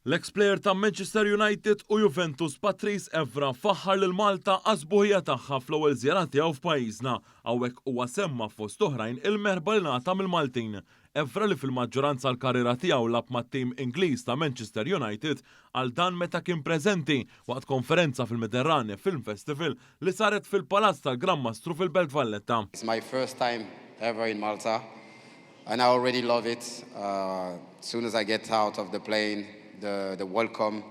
L-ex player ta' Manchester United u Juventus Patrice Evra faħħar lil Malta għas-sbuħija tagħha fl-ewwel żjara tiegħu f'pajjiżna. Hawnhekk huwa semma fost oħrajn il-merħba li ngħata mill-Maltin. Evra, li fil-maġġoranza l-karriera tiegħu lagħab mat-tim Ingliż ta' Manchester United, qal dan meta kien preżenti waqt konferenza fil-Mediterrane Film Festival li saret fil-Palazz tal-Gran Mastru fil-Belt Valletta. It's my first time ever in Malta and I already love it. As soon as I get out of the plane, the welcome,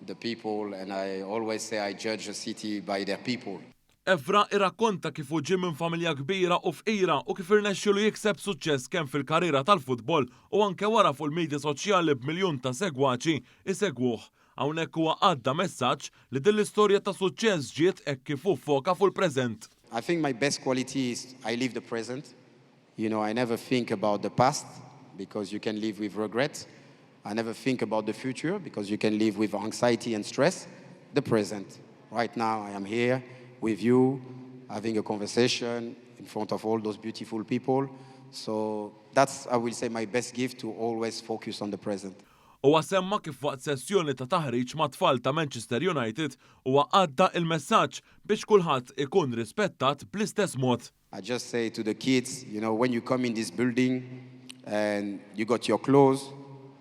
the people, and I always say I judge a city by their people. Evra irrakkonta kif hu ġie minn familja kbira u fqira u kif irnexxielu jikseb suċċess kemm fil-karriera tal-futbol u anke wara fuq il-medja soċjali b'miljun ta' segwaċi isegwuh. Hawnhekk huwa għadda messaġġ li din l-istorja ta' suċċess ġiet hekk kif hu ffoka fuq il-preżent. I think my best quality is I live the present. I never think about the past because you can live with regret. I never think about the future because you can live with anxiety and stress. The present. Right now, I am here with you, having a conversation in front of all those beautiful people. So that's, I will say, my best gift, to always focus on the present. Huwa semma kif waqt sessjoni ta' taħriġ ma' tfal ta' Manchester United huwa għadda il-messaġġ biex kulħadd ikun rispettat bl-istess mod. I just say to the kids, when you come in this building and you got your clothes,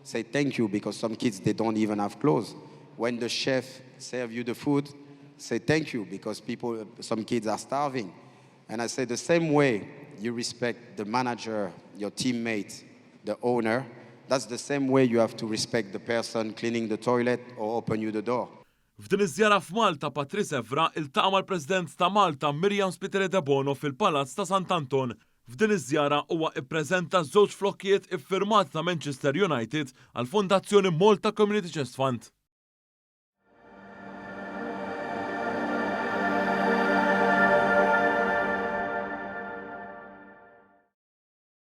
say thank you, because some kids, they don't even have clothes. When the chef serve you the food, say thank you, because people, some kids are starving. And I say the same way you respect the manager, your teammate, the owner, that's the same way you have to respect the person cleaning the toilet or open you the door. F'din iż-żjara f'Malta, Patrice Evra iltaqa' mal-President ta' Malta Myriam Spiteri Debono fil-Palazz ta' Sant'Anton. F'din iż-żjara huwa ippreżenta żewġ flokkijiet iffirmati ta' Manchester United għall-Fondazzjoni Malta Community Chest Fund.